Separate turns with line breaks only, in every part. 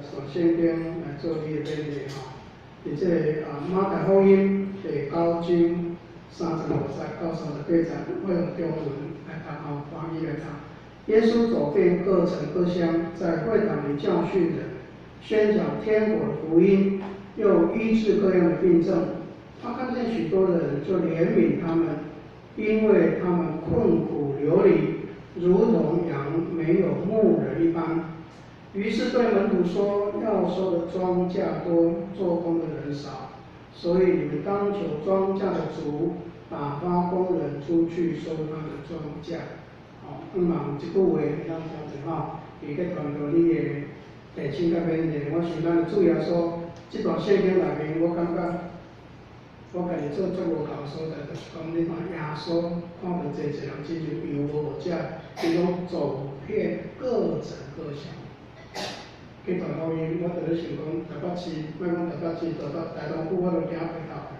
一段聖經來做你的勉勵吼。佇這个馬太福音第九章35節到38節，我用中文來讀吼，華語來讀。耶穌走遍各城各鄉，在會堂裡教訓人，宣講天國的福音，又醫治各樣的病症。他看見許多人，就憐憫他們，因為他們困苦流離，如同羊沒有牧人一般。於是對門徒說：要收的莊稼多，做工的人少，所以你們當求莊稼的主打發工人出去收他的莊稼。吼，希望這句話會當聽者吼，伊去傳到你的提醒佮勉勵。我想咱的主耶穌，這段聖經內面，我感覺我家己做足無夠所在，就是講你看耶穌看著濟濟人，親像羊無牧者，伊攏走遍各城各鄉。去傳福音，我佇咧想講，台北市，莫講台北市，台北台東府我都行袂到，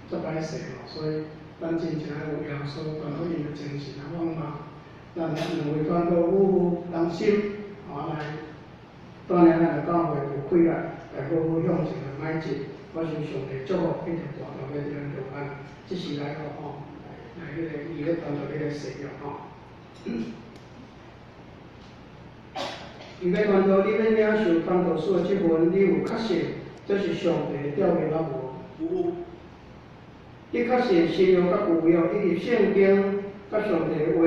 足歹勢吼。所以咱真正愛有耶穌傳福音的精神啊，我嘛，咱兩位傳道夫婦同心，吼來帶領咱的教會有氣力來好好向前來邁進。我想上帝祝福一定大大欲佇咱中間，這是來吼，來彼个伊咧傳道彼个誓約吼。伊欲傳道，你欲領受傳道師的職分，你有確信這是上帝的調任啊無？
有。
你確信新約佮舊約以及聖經佮上帝的話，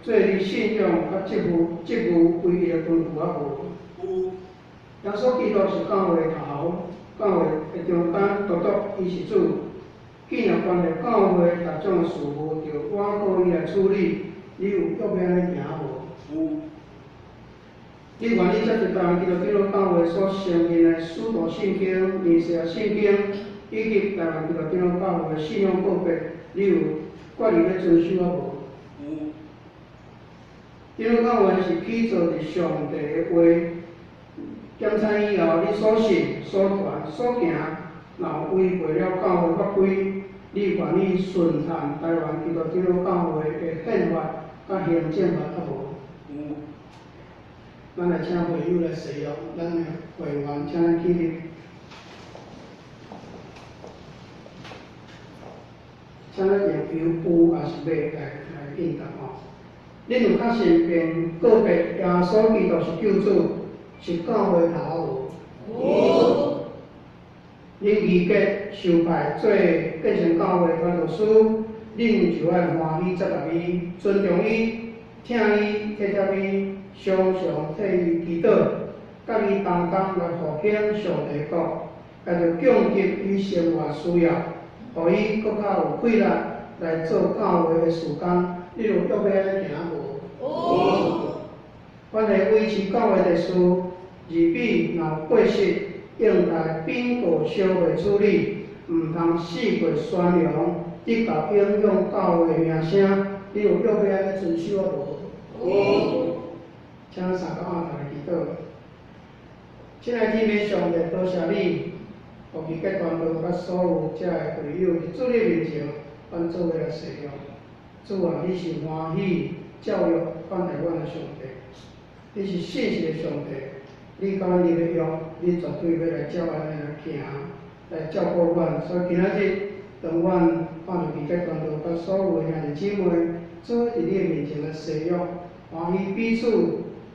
做你信仰佮職務唯一的根據啊無？
有。
耶穌基督是教會頭，教會的中間獨獨伊是主。既然關係教會逐種的事務，著倚靠伊來處理，你有約欲按呢行無？
有。
你願意接受台灣基督長老教會所承認的使徒信經、彌賽亞信經，以及台灣基督長老教會的信仰告白，你有決意欲遵守啊無？
有。
長老教會是起造佇上帝的話，檢查以後，你所信、所傳、所行，若有違背了教會法規，你願意順從台灣基督長老教會的憲法佮行政法啊無？
有。
咱來請會友來誓約，咱的會員請咱起立，請咱用有有抑是袂來應答吼。恁有確信並告白耶穌基督是救主，是教會頭無？
有。
恁預計受派做建成教會傳道師，恁就愛歡喜接納伊，尊重伊，疼伊，體貼伊，常常替伊祈禱，佮伊同工來復興上帝國，共著供給伊生活需要，予伊閣較有氣力來做教會的事工。你有約欲按呢行無？
有。
凡是維持教會秩序，二比若有過失，應該稟告小會處理，毋通四處宣揚，直到影響教會名聲。你有約欲按呢遵守啊無？
有。
請三個按頭來祈禱。親愛天父上帝，多謝你，予基督傳道佮所有遮的會友佇主你面前，阮做伙來誓約。主啊，你是歡喜教育款待阮的上帝，你是信實的上帝，你佮阮立的約，你絕對欲來照按呢來行，來照顧阮。所以今仔日，當阮看著基督傳道佮所有的兄弟姊妹，做伙佇你的面前來誓約，歡喜彼此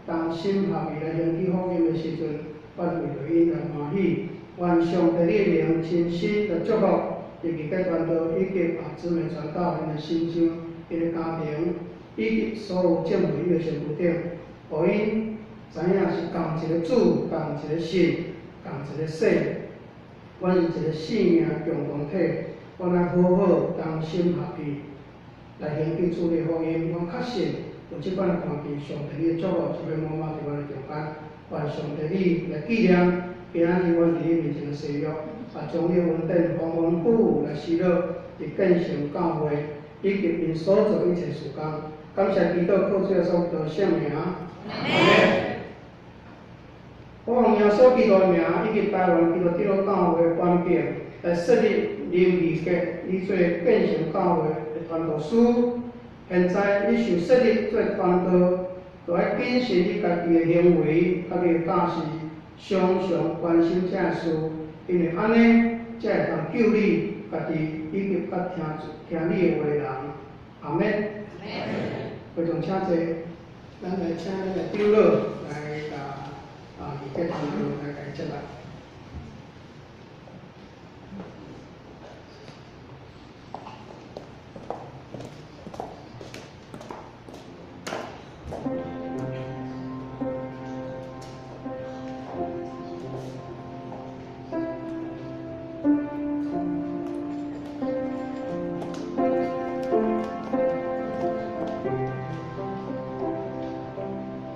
同心合意來興起福音的時陣，阮為著𪜶來歡喜。願上帝你的靈親身來祝福，佇基督傳道以及姊妹傳道𪜶的心腸、𪜶的家庭，以及所有眾會友的身軀頂，予𪜶知影是仝一个主、仝一个信、仝一个洗。阮是一个生命共同體，阮愛好好同心合意來興起主的福音。阮確信有這款的看見，上帝你的祝福就欲滿滿佇阮的中間。願上帝你來紀念今仔日阮佇你面前的誓約，將你的恩典豐豐富富來施落佇建成教會以及𪜶所做一切事工。感謝基督靠主耶穌基督聖名。
阿們。
我奉耶穌基督的名，以及台灣基督長老教會的權柄，來設立林義傑，你做建成教會的傳道師。現在你受設立做傳道，就愛謹慎你家己的行為，家己的教示，常常關心這个事，因為按呢才會當救你家己以及佮聽聽你的話的人。阿們。會眾請坐，咱來請咱的長老來共啊二節堂來共接來。